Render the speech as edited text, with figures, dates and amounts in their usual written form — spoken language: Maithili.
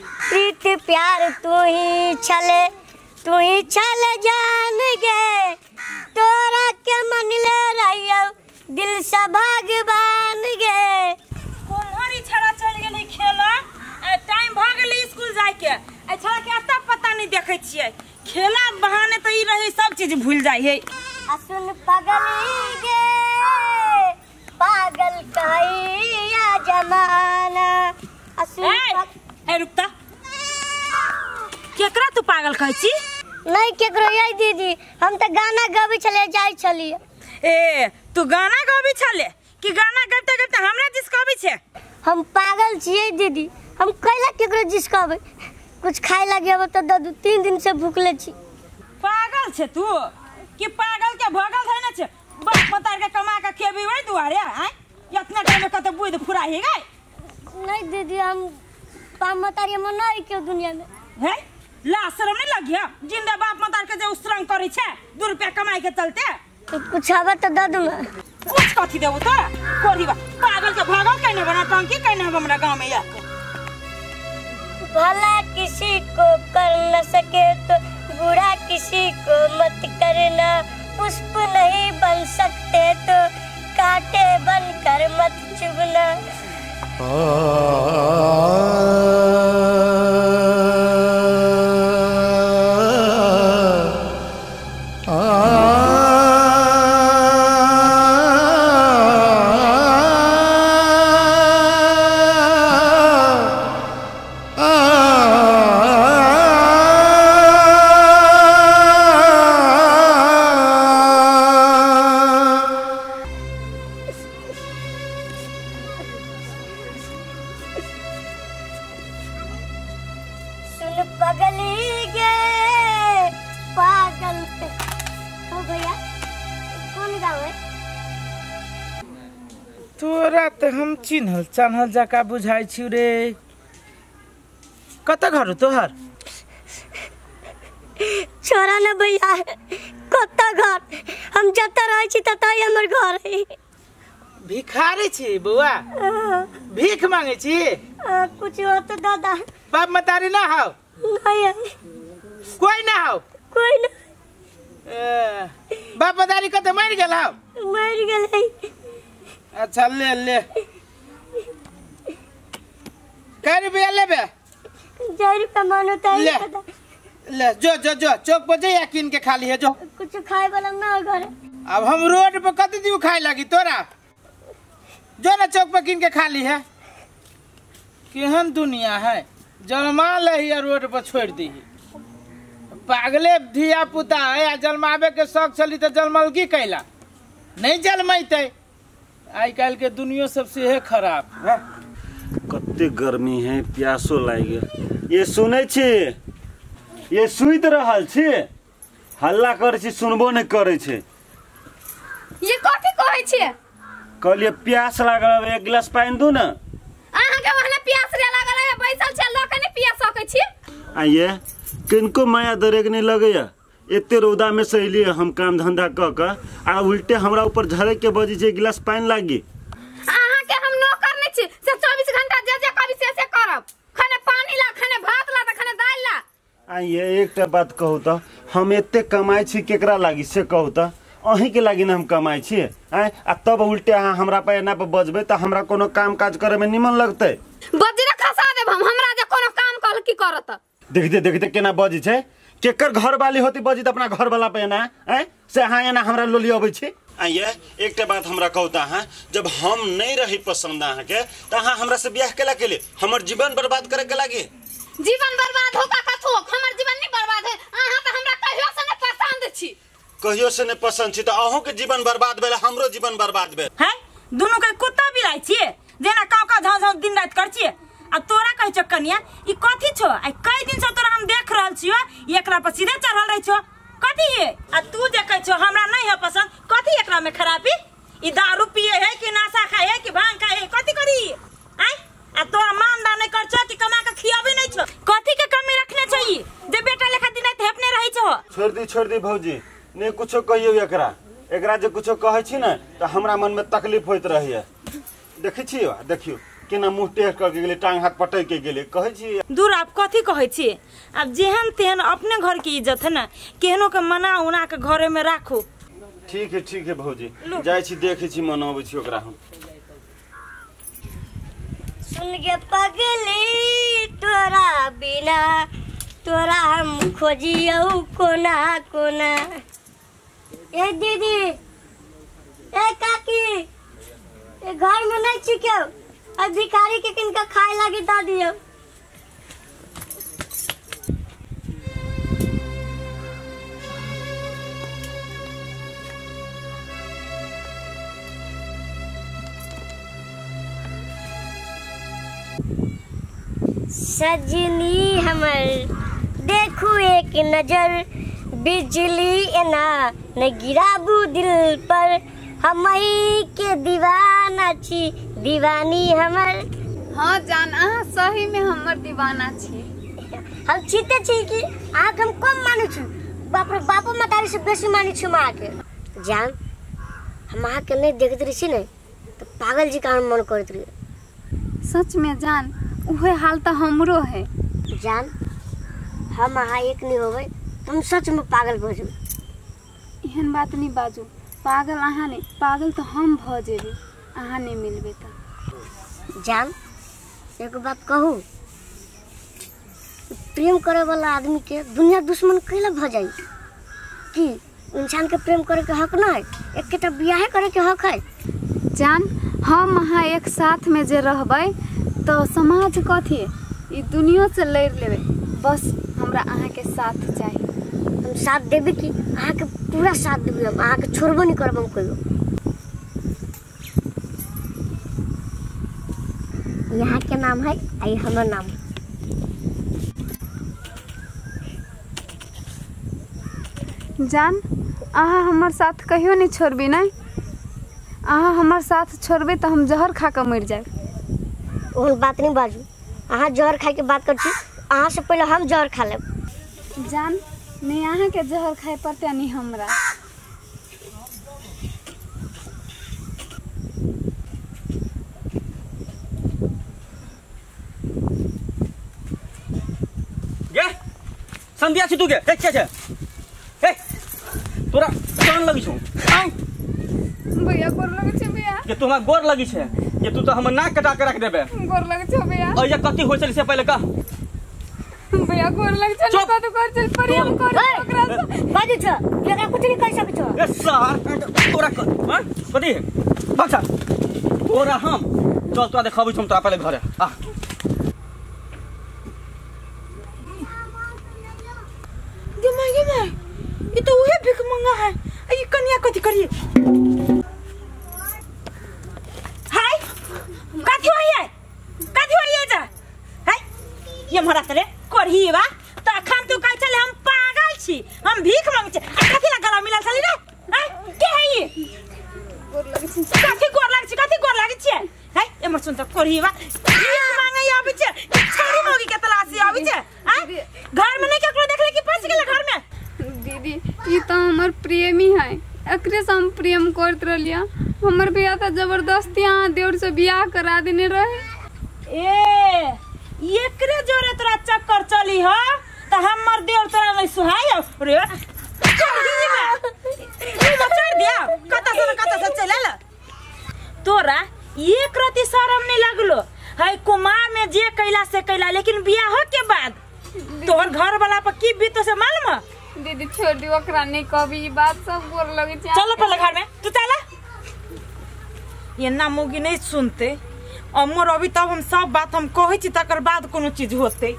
प्रीत प्यार तू ही छले, तू ही छल जान गे, तोरा के मन ले रहियो दिल से भगवान गे। कोम्हर छड़ा चल गेलै खेला, टाइम भ गेलै स्कूल जाय के, आ छड़ा के अता पता नहीं देखै छियै, खेला बहाने तो ई रहे सब चीज भूल जाय है। आ सुन पगली गे पागल कहिया जमाना। आ सुन ए रुकता, केकरा तू पागल कहै छी? नहीं केकरो ये दीदी, हम तो गाना गाबै छले जाय छलिए। ए तू गाना गाबै छले कि गाना गाते गाते हमरा जिस कहबै छे? हम पागल छियै दीदी, हम कैला केकरो जिस कहबै? कुछ खाए लगे तो दू 3 दिन से भूखले छी। पागल छे तू कि पागल के भगल है न छे? बाप मतार के कमा के खेबी वही दुआरे आय, इतना टाइम में कते बुद्धि फुराही गए। नहीं दीदी, हम बाप मतारी में नहीं के दुनिया में है, ला शर्म नहीं लगिया जिंदा बाप मतार के जे उश्रंग करै छे 2 रुपया कमाई के चलते। तो कुछ आवे तो दे दूं। कुछ कथि देबो तोरा? कोरीबा पागल के भगल कहने बना टंकी कहने हमरा गांव में या। भला किसी को कर न सके तो बुरा किसी को मत करना, पुष्प नहीं बन सकते तो कांटे बन कर मत चुभना। पगली गे पागल हो भैया, कौन गाँव है? तोरा तो हम चिन्हल चान्हल जका बुझाई छु रे, कत घर हो तोहर? छोरा न भैया, कत घर, हम जत रहै छी तत ही हमर घर है। भिखारी छी बउआ? भीख मांगे छी? कुछ हो तो दादा। बाप मतारी ना हो? नहीं है। कोई ना हो? कोई ना। बाप मतारी कते मर गेल हो? मर गेल। अच्छा ले ले, कै रुपया लेबे? 1 रुपया मानो तो ले ले, जो जो जो चौक पर जाइया किन के खाली है जो। कुछ खाए वाला ना घर। अब हम रोड पर कते दिन खाए लगी तोरा? जो ना चौक पर किन के खाली है। केहन दुनिया है, जन्मा लही रोड पर छोड़ दी। पागले धिया पुता है, आ जन्मावे के शौक छली तो जन्मल की कैला नहीं जन्मैते। आई काल्हि के दुनिया सबसे है खराब है। कते गर्मी है, प्यासो लागि गेल। ये सुनै छी, ये सुति रहल छी, हल्ला करै छी, सुनबो नहि करै छै। ये कथी कहै छी? कहलिए प्यास लागल, एक गिलास पानि दू ना। अहाँ के वहने प्यास रे लागल है, बैसल छै ल के नहीं पिया सकै छी। आ ये किनको माया दरेग नहीं लगैया? एते रौदा में से अलिए हम काम धंधा क क, आ उल्टे हमरा ऊपर झड़क के बजी छै गिलास पानि लागी। अहाँ के हम नौकर नहीं छी से 24 घंटा जे जे कभी से से करब, खाने पानी ला, खाने भात ला, त खाने दाल ला। आ ये एकटा बात कहू त, हम एते कमाइ छी केकरा लागी से कहू त? अहीं के लागी न हम कमाइ छी आय, आ तब उल्टे अहाँ हमरा पर एना पर बजबै त हमरा कोनो काम काज करे में निमन लगतै। बजरा खसा देब हम, हमरा जे कोनो काम कहल की करत? देखते देखते केना बजै छै, केकर घर वाली होती बजी त अपना घर वाला पे एना आय से अहाँ एना हमरा लोली अबै छी। आ ये एकटा बात हमरा कहू त अहाँ, जब हम नहीं रही पसंद अहाँ के त अहाँ हमरा से बियाह केला के लिए हमर जीवन बर्बाद करे के लागी? जीवन बर्बाद हो का कथो, हमर जीवन नहीं बर्बाद है। अहाँ त हमरा कहियो से नहीं पसंद छी। कहियो से नहीं पसंद छी त अहूँ के जीवन बर्बाद भेल, हमरो जीवन बर्बाद भेल। है दुनू के कुत्ता बिलाई छियै जेना काव काव झाँव झाँव दिन रात कर छियै। आ तोरा कहै छौ कनिया ई कथी छौ? आ कई दिन से तोरा हम देख रहल छियो, एकरा पर सीधे चढ़ल रहै छौ, कथी ये? आ तू जे कहै छौ हमरा नहीं है पसंद, कथी एकरा में खराबी? ई दारू पिए है कि नशा खाए है कि भांग खाए है, कथी करी आय? आ तोरा मान दान नहीं कर छौ कि कमा के खियाबी नहीं छौ, कथी के कमी रखने छौ ई जे बेटा लेखा दिन रात हेपने रहै छौ? छोड़ दी भौजी, ने कुछो कहियो एकरा, एकरा जे कुछो कहै छी ने त हमरा मन में तकलीफ होइत रहैया। देखै छियो, देखियो केना मुँह टेढ़ करके गेलै, टांग हाथ पटक के गेलै। कहै छी दूर आप कथी कहै छी? आब जेहन तेहन अपने घर के इज्जत है ना, केहनो के मना उना के घरे में राखू। ठीक है ठीक है भौजी, जाइ छी देखै छी मनाबै छी ओकरा हम। सुन गे पगली तोरा बिना तोरा हम खोजियौ कोना कोना। ए दीदी, ए काकी, ए घर में नहीं छी क्यों? अब भिखारी के किनका खाए लागी दा दियो। सजनी हमर देखू एक नजर, बिजली एना न गिराबू दिल पर, हमही के दीवाना छी दीवानी हमर। हाँ जान, अहाँ सही में हमर दीवाना छी। हम चीते छी कि अहाँ के हम कम मानै छी, बाप रे बापो मतारी से बेसी मानै छी हम अहाँके। जान, हम अहाँके नहीं देखैत रही छी ने तो पागल जी का हम मन करैत रही। सच में जान, उहे हाल तो हमरो है। जान, हम अहाँ एक नहीं होबै तुम सच में पागल भऽ जेबै। एहन बात नहीं बाजू, पागल अहाँ नहीं, पागल तो हम भऽ जेबै अहाँ नहीं मिलबै तो। जान, एगो बात कहू, प्रेम करे वाला आदमी के दुनिया दुश्मन कैला भऽ जाइ? कि इंसान के प्रेम करे के हक ना है, एक के बियाहे करे के हक है। जान, हम अहाँ एक साथ में जे रहबै तो समाज कथी ई दुनिया से लड़ लेबै, बस हमरा अहाँ के साथ चाहिए। हम साथ देबै कि अहाँ के पूरा साथ देबै, हम अहाँ के छोड़बो नहीं करब हम कहियो। यहाँ के नाम है आ ई हमर नाम है। जान, अहाँ हमर साथ कहियो नहीं छोड़बी नहीं? अहाँ हमर साथ छोड़बे तो हम जहर खा के मर जाए। ओहन बात नहीं बाजू, अहाँ जहर खाए के बात कर छी, अहाँ से पहले हम जहर खा लेब। जान, नहीं अहाँ के जहर खाए पड़ते नहीं हमरा। गे संध्या छी तू गे, ए के छै? ए तोरा कान लगी छौ? आइ भैया गोर लगे छै भैया। जे तू हमरा गोर लगी छै, जे तू तो हमर नाक कटा के रख देबे। गोर लगे छै भैया। अइया कथी होइ छल से पहिले कह। भैया गोर लगे छै, कथी कर छल प्रेम कर ओकरा से। बाजू छ, एकरा कुछ नहीं कर सकै छौ। ए सार तोरा क हां कथी भाग सार तोरा हम चल तोरा देखाबै छौ हम तोरा पहिले घरे आ। गे माय गे माय, ई तो उहे भीख मंगा है। ई कन्या कथी करिए? हाय कथी होइए, कथी होइए जा? हाय ये मरा तरे करही बा त अखन तू कहै छले हम पागल छी, हम भीख मांगै छी, आ कथी ला गला मिलल छली रे? हाय के है ई? गोर लगै छी। कथी गोर लगै छी, कथी गोर लगै छी? हाय एमर सुन त करही बा भीख मांगै आबै छै, छौरी मौगी के तलाशी आबै छै। हां घर में नहीं केकरो देखले कि फंस गेल घर में? दीदी ई तो हमर प्रेमी है, एकरे से हम प्रेम करत रहलिया। हमर बियाह त जबरदस्ती अहाँ देवर से बियाह करा देने रहे। ए एकरे जोरे तोरा चक्कर चली ह त हमर देवर तोरा नहीं सुहाय रे। चढ़ दिया कत से न कत से चल आल। तोरा एक रति शरम नहीं लगलो है? कुमार में जे कैला से कैला, लेकिन बियाह के बाद तोहर घर वाला पर की बीतो से मालूम है? दीदी छोड़ दी ओकरा, नहीं कभी ई बात सब गोर लगे छै। चलो पहले घर में तू चला। ये ना मोगी नहीं सुनते अमर अभी तब हम सब बात हम कहै छी तकर बाद कोनो चीज होते।